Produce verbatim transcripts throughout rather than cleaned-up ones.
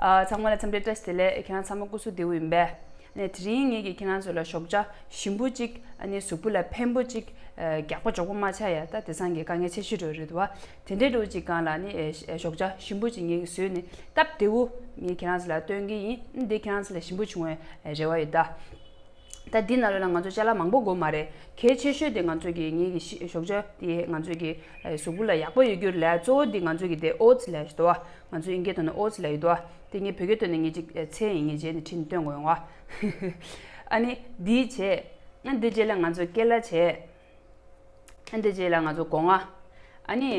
ཨ། ཚང་མ་ལ་འཚམས་འདྲི་བཀྲ་ཤིས་བདེ་ལེགས། ཁྱེད་རང་ཚང་མ་སྐུ་གཟུགས་བདེ་པོ་ཡིན་པས། ཨ་ནི་དེ་རིང་ངེད་ཀྱིས་ཁྱེད་རང་ཚོ་ལ་ཞོགས་ཇ་ཞིམ་པོ་གཅིག་ཨ་ནི་གཟུགས་པོ་ལ་ཕན་པོ་གཅིག་ཨ། རྒྱགས་པ་འཇོག་པོ་མ་ཆགས་ཡ་ད་དེང་སང་གི་དཀའ་ངལ་ཆེ་ཤོས་འདྲ་རེད་འདུག་བ། དེ་འདྲའི་འདྲ་བོ་གཅིག་སྒང་ལ་ནི་ཨ། ཞོགས་ཇ་ཞིམ་པོ་གཅིག་ངེད་ཀྱིས་བཟོས་ནས་སྟབས་བདེ་པོ་ངས་ཁྱེད་རང་ཚོ་ལ་སྟོན་གྱི་ཡིན། འདི་ཁྱེད་རང་ཚོ་ལ་ཞིམ་པོ་བྱུང་བའི་རེ་བ་ཡོད་ད། ད་འདི་ནང་ལོགས་ལ་ང་ཚོ་ཅ་ལག་མང་པོ་དགོས་མ་རེད། གལ་ཆེ་ཤོས་དེ་ང་ཚོ་གི་ངེད་ཀྱི་ཤི་ཞོགས་ཇ་དེ་ང་ཚོ་གི་ཨ། གཟུགས་པོ་ལ་ཡག་པོ་ཡོད་རྒྱུར་ལས་གཙོ་བོ་དེ་ང་ཚོ་གི་དེ་ཨོ་ཊི་སི་ལས་ཞིག་འདུག་བ། ང་ཚོ་དབྱིན་སྐད་ཐོག་ནས་ཨོ་ཊི་སི་ལས་ཡོད་དོ། དེ་ངས་བོད་སྐད་ཐོག་ནས་ངེད་ཅིག་ཚལ་ཡིན་ངེས་བྱས་ནས་བྲིས་ནས་སྟོན་དགོས་ཡོང་བ། ཨ་ནི་འདི་བྱས། ཨ་འདི་རྗེས་ལ་ང་ཚོ་ཀེ་ལ་བྱས། ཨ་འདི་རྗེས་ལ་ང་ཚོ་སྒོ་ང་། ཨ་ནི་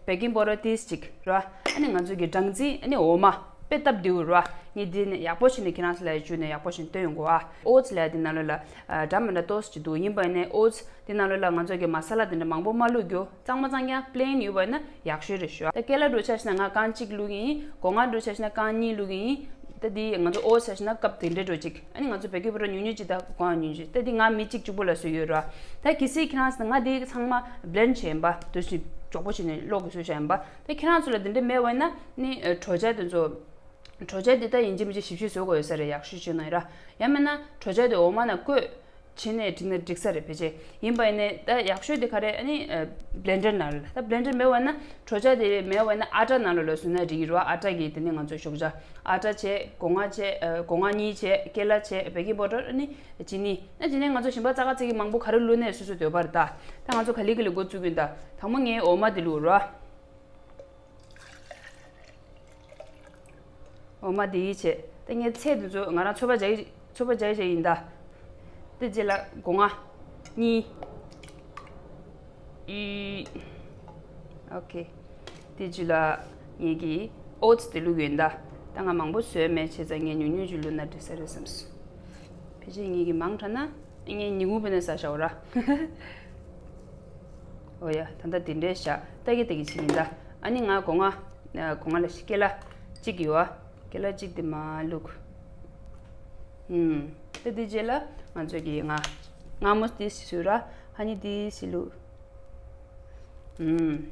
བེ་ཀིང་པའུ་ཌར་ཏིས་ཅིག་ར། ཨ་ནི་ང་ཚོ་གི་སྦྲང་རྩི། ཨ་ནི་འོ་མ། དཔེ་སྟབས་བདེ་པོ་ར། ངས་འདི་ནས་ཡག་པོ་བྱས་ནས་ཁྱེད་རང་ཚོ་ལ་བཅུག་ནས་ཡག་པོ་བྱས་ནས་སྟོན་ཡོང་གོ་ཨ། ཨོ་ཊི་སི་ལས་འདི་ནང་ལོགས་ལ་ཨ། འདྲ་མི་འདྲ་ཏོག་ཙམ་ཅིག་འདུག་ཡིན་པ་ཡིན་ནའི་ཨོ་ཊི་སི་འདི་ནང་ལོགས་ལ་ང་ཚོ་གི་མ་ས་ལ་འདི་འདྲ་མང་པོ་མ་བླུགས་རྒྱུ། གཙང་མ་གཙང་རྐྱང་པི་ལེན་ཡོད་པ་ཡིན་ན་ཡག་ཤོས་རེད་ཤག་ད་ཀེ་ལ་འདྲ་བོ་ཆ་བཞག་ན་ང་རྐང་གཅིག་བླུགས་ཀྱི་ཡིན། སྒོ་ང་འདྲ་བོ་ཆ་བཞག་ན་རྐང་གཉིས་བླུགས་ཀྱི་ཡིན། ད་འདི་ང་ཚོ་ཨོ་ཆ་བཞག་ན་ཀབ་དེ་འདྲ་འདྲ་བོ་གཅིག་ཨ་ནི་ང་ཚོ་བེ་ཀིང་པའུ་ཌར་ཉུང་ཉུང་གཅིག་དང་སྒོ་ང་ཉུང་ཉུང་གཅིག་ད་འདི་ང་མི་གཅིག་གཅིག་པོ་ལ་བཟོས་ཡོད་ར། ད་གལ་སྲིད་ཁྱེད་རང་ཚོ་ང་འདི་ཚང་མ་བི་ལེན་ཌི་བྱས་ཡིན་པ། དུས་ཚོད་མགྱོགས་པོ་བྱས་ནས་གློག་གིས་བཟོས་བཞག་ཡིན་པ། ད་ཁྱེད་རང་ཚོ་ལ་འདི་འདྲ་མེད་པ་ཡིན་ན་ནི་གྲོ་ཆ་དེ་ཚོ། གྲོ་ཆ་འདི་ད་ཡིན་གཅིག་མིན་གཅིག་ཞིབ་ཞིབ་བཟོ་དགོས་ཡོད་ས་རེད། ཡག་ཤོས་བྱས་ན་ཡིན་ར། ཡང་མིན་ན་གྲོ་ཆ་དེ་འོ་མ་ནང་བསྐོལ། བྱས་ནས་བྲིས་ན་འགྲིག་ས་རེད་ཕལ་ཆེར། ཡིན་པ་ཡིན་ནའི་ད་ཡག་ཤོས་དེ་ག་རེ་ཨ་ནི་ཨ། བི་ལེན་ཌར་ནང་ལ། ད་བི་ལེན་ཌར་མེད་པ་ན་གྲོ་ཆ་དེ་མེད་པ་ན་ཨ་ཊ་ནང་ལ་ལོག་བཟོས་ན་འགྲིག་གི་རེད་བ། ཨ་ཊ་གི་དེ་ནི་ང་ཚོ་ཞོགས་ཇ་ཨ་ཊ་བྱས། སྒོ་ང་བྱས། ཨ། སྒོ་ང་གཉིས་བྱས། ཀེ་ལ་བྱས། བེ་ཀིང་པའུ་ཌར། ཨ་ནི་ཅི་ནི། ཨ་ཅི་ནི་ང་ཚོ་ཞིམ་པ་ཙག་ག་ཙིག་གི་མང་པོ་ག་རེ་བླུགས་ནའི་སོ་སོའི་འདོད་པ་རེད་ད། ད་ང་ཚོ་ག་ལེ་ག་ལེ་འགོ་བཙུགས་གི་ཡིན་ད། དང་པོ་ངས་འོ་མ་དེ་བླུགས་ར། འོ་མ་དེ་ཡིས་བྱས། ད་ངས་ཚལ་དེ་ཚོ་ང་རང་ཚོད་པ་རྒྱག་ཚོད་པ་རྒྱག་བྱས་ཡིན་ད། དེ་རྗེས་ལ་སྒོ་ང་གཉིས། ཨི། ཨོ་ཁེ། དེ་རྗེས་ལ་ངེད་ཀྱིས་ཨོ་ཊི་སི་དེ་བླུགས་ཡོད་ད། ད་ང་མང་པོ་བཟོས་མེད་བྱས་ཙང་ངས་ཉུང་ཉུང་ཅིག་བླུགས་ན་འགྲིག་ས་རེད་བསམས་སོང་། ཕལ་ཆེར་ངེད་ཀྱིས་མང་དྲགས་ན་ངས་ཉིན་གུང་བུད་ནས་ཟ་བཞག་ར། ཨོ་ཡ། ད་ལྟ་དེ་འདྲའི་བཞག་ལྟ་གི་ལྟ་གི་བྱེད་ཀྱི་ཡིན་ད། ཨ་ནི་ང་སྒོ་ང་། སྒོ་ང་ལ་ཤི་ཀེ་ལ་གཅིག་ཡོད་ཨ། ཀེ་ལ་གཅིག་དེ་མར་བླུགས། ཨུམ། ད་དེ་རྗེས་ལ་ང་ཚོ་གི་ང་། མངར་མོ་ཏོག་ཙམ་བཟོས་ར། ཧ་ནི་ཏོག་ཙམ་བླུགས། ཨུམ།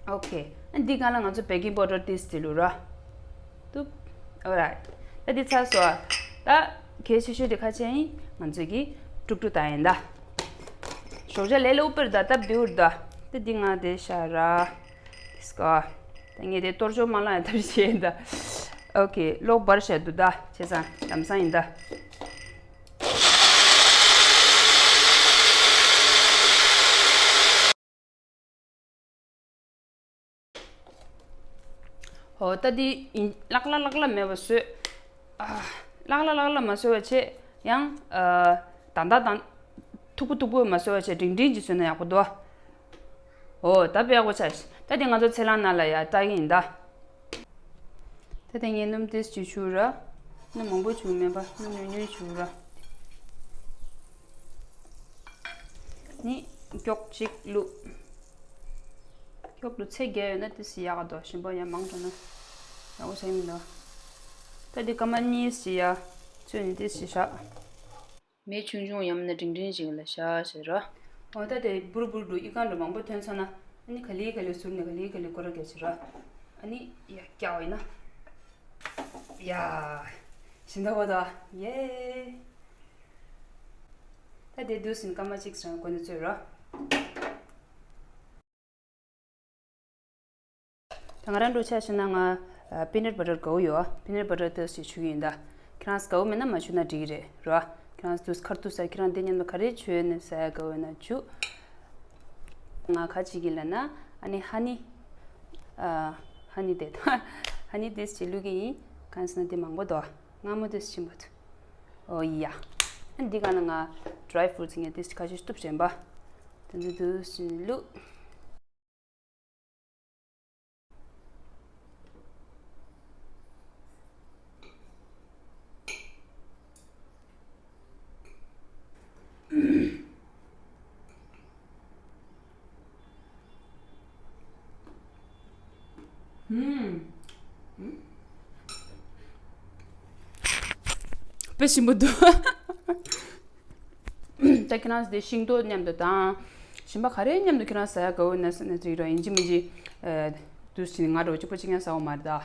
ཨོ་ཁེ། ཨ་འདི་སྒང་ལ་ང་ཚོ་བེ་ཀིང་པའུ་ཌར་ཏོག་ཙམ་བླུགས་ར། ཏུབ། ཨོ་རའིཊ། ད་འདི་ཚར་སོང་ཨ། ད་གལ་ཆེ་ཤོས་དེ་ག་རེ་ཡིན། ང་ཚོ་གི་དཀྲུག་དཀྲུག་བཏང་ཡིན་ད། ཞོགས་ཇ་ལས་སླ་པོ་རེད་ད། སྟབས་བདེ་པོ་རེད་ད། ད་འདི་ང་དེ་བཞག་ར། དེ་སྐོར། ད་ངས་དེ་གཏོར་ཆོག་མ་ལངས་ཡ་ཐབས་ཤེས་ཡིན་ད། ཨོ་ཁེ། གློག་འབར་བཞག་འདུག་ད། བྱས་ཙང་ལམ་སང་ཡིན་ད། ཨོ་ད་འདི་ཡིན། ལག་ལ་ལག་ལ་མེད་པ་བཟོས། ཨ། ལག་ལ་ལག་ལ་མ་བཟོས་པ་བྱས། ཡང་། ཨ། དང་དང་དང་། མཐུག་པོ་མཐུག་པོ་མ་བཟོས་པ་བྱས། འབྲིང་འབྲིང་ཅིག་བཟོས་ན་ཡག་པོ་འདུག་ཨོ་ད་དཔེ་ཡག་པོ་ཆགས་ཤག་ད་དེ་ང་ཚོ་ཚལ་སླང་ནང་ལ་ཡར་བཏགས་ཀྱི་ཡིན་ད། ད་དེ་ངས་སྣུམ་ཏོག་ཙམ་བྱུགས་ར། སྣུམ་མང་པོ་བྱུགས་མེད་པ། སྣུམ་ཉུང་ཉུང་བྱུགས་ར། ནི་སྐྱོགས་གཅིག་བླུགས། སྐྱོགས་བླུགས་ཚད་བརྒྱབ་ཡོད་ན་ཏོག་ཙམ་ཡག་ག་འདུག་ཞིམ་པ་ཡང་མང་དྲགས་ན་ཡག་པོ་ཆགས་ཀྱི་མི་འདུག་ད་དེ་སྐར་མ་གཉིས་ཤིག་ཡར་ཚོས་ནས་ཏོག་ཙམ་བཞག་མེ་ཆུང་ཆུང་ཡང་མིན་ན་འབྲིང་འབྲིང་ཞིག་ལ་བཞག་བྱས་ར། འོ་ད་དེ་འབུར་འབུར་འདུག་ཨི་ཀ་འདྲ་མང་པོ་ཐོན་ཚར་ན། ཨ་ནི་ག་ལེ་ག་ལེ་ཟུར་ནས་ག་ལེ་ག་ལེ་སྐོར་ར་རྒྱག་བྱས་ར། ཨ་ནི་ཡ་རྒྱག་པ་ཡིན་ན། ཡ། ཞིམ་ད་བ་ད། ཡེ། ད་དེ་དུས་ཟིན་སྐར་མ་གཅིག་ཙམ་འགོར་ནས་ཚོས་ར། ད་ང་རང་འདྲ་བོ་ཆ་བཞག་ན་ང་ཨ་པི་ནཊ་བ་ཊར་དགའ་པོ་ཡོད། པི་ནཊ་བ་ཊར་ཏོག་ཙམ་བྱུགས་ཀྱི་ཡིན་ད། ཁྱེད་རང་ཚོ་དགའ་པོ་མེད་ན་མ་བྱུགས་ན་འགྲིག་གི་རེད་རོ། ཁྱེད་རང་ཚོ་དུས་ཁར་དུས་ས་ཁྱེད་རང་དེ་མཉམ་དུ་ག་རེ་བྱུགས་ནས་ཟ་ཡ་དགའ་པོ་ཡོད་ན་བྱུགས། ང་ག་བྱེད་ཀྱི་ལབ་ན་ཨ་ནི་ཧ་ནི། ཨ་ཧ་ནི་དེ་ཧ་ནི་ཏོག་ཙམ་བླུགས་ཀྱི་ཡིན། གང་ཟེར་ན་དེ་མང་པོ་འདུག་མངར་མོ་ཏོག་ཙམ་ཆེན་པོ་འདུག་ཨོ་ཡ། ཨ་འདི་ག་ན་ང་ཌི་རའི་ཕུ་རུ་ཊི་སི་ངས་ཏོག་ཙམ་ཁ་ཤས་གཏུབ་བྱས་པ། དེ་ཚོ་ཏོག་ཙམ་བླུགས། ཧུམ། དཔེ་ཞིམ་པོ་འདུག་ད་ཁྱེད་རང་ཚོ་དེ་ཤིང་ཏོག་མཉམ་དུ་དང་། ཞིམ་པ་ག་རེ་མཉམ་དུ་ཁྱེད་རང་ཟ་ཡ་དགའ་པོ་ཡོད་ན་ཟེར་ན་ཅིག་རོ། ཡིན་གཅིག་མིན་གཅིག་ཨ། དུས་ཕྱིན་ང་འདྲ་བོ་གཅིག་པོ་གཅིག་རྐྱང་ཟ་འོ་མ་རེད་ད།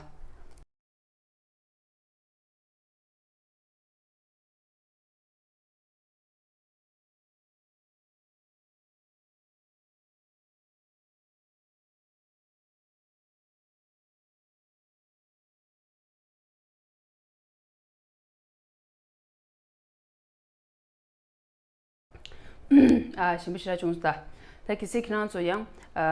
ཨ་ཞིམ་པོ་ཞེ་དྲག་བྱུང་སོང་ད། ད་གལ་སྲིད་ཁྱེད་རང་ཚོ་ཡང་ཨ་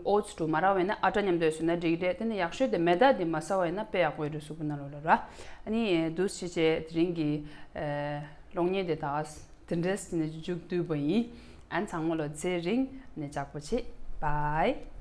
ཨོ་ཚི་འདྲ་མ་རག་པ་ཡིན་ན་ཨ་ཊ་མཉམ་དུ་བཟོས་ན་འགྲིག་གི་རེད། དེ་ནས་ཡག་ཤོས་དེ་མེ་ད་དེ་མ་ཟ་བ་ཡིན་ན་དཔེ་ཡག་པོ་ཡོད་རེད་གཟུགས་པོ་ནང་ལོགས་ལ་ར། ཨ་ནི་འདུག་སེ་བྱས་དེ་རིང་གི་ཨ་གློག་བརྙན་དེ་ད་དེ་འདྲས་ནས་མཇུག་བསྡུས་པ་ཡིན། ཨ་ཚང་མ་ལོ་ཚེ་རིང་ནས་ལྕགས་པོ་བྱེད། བཱའི།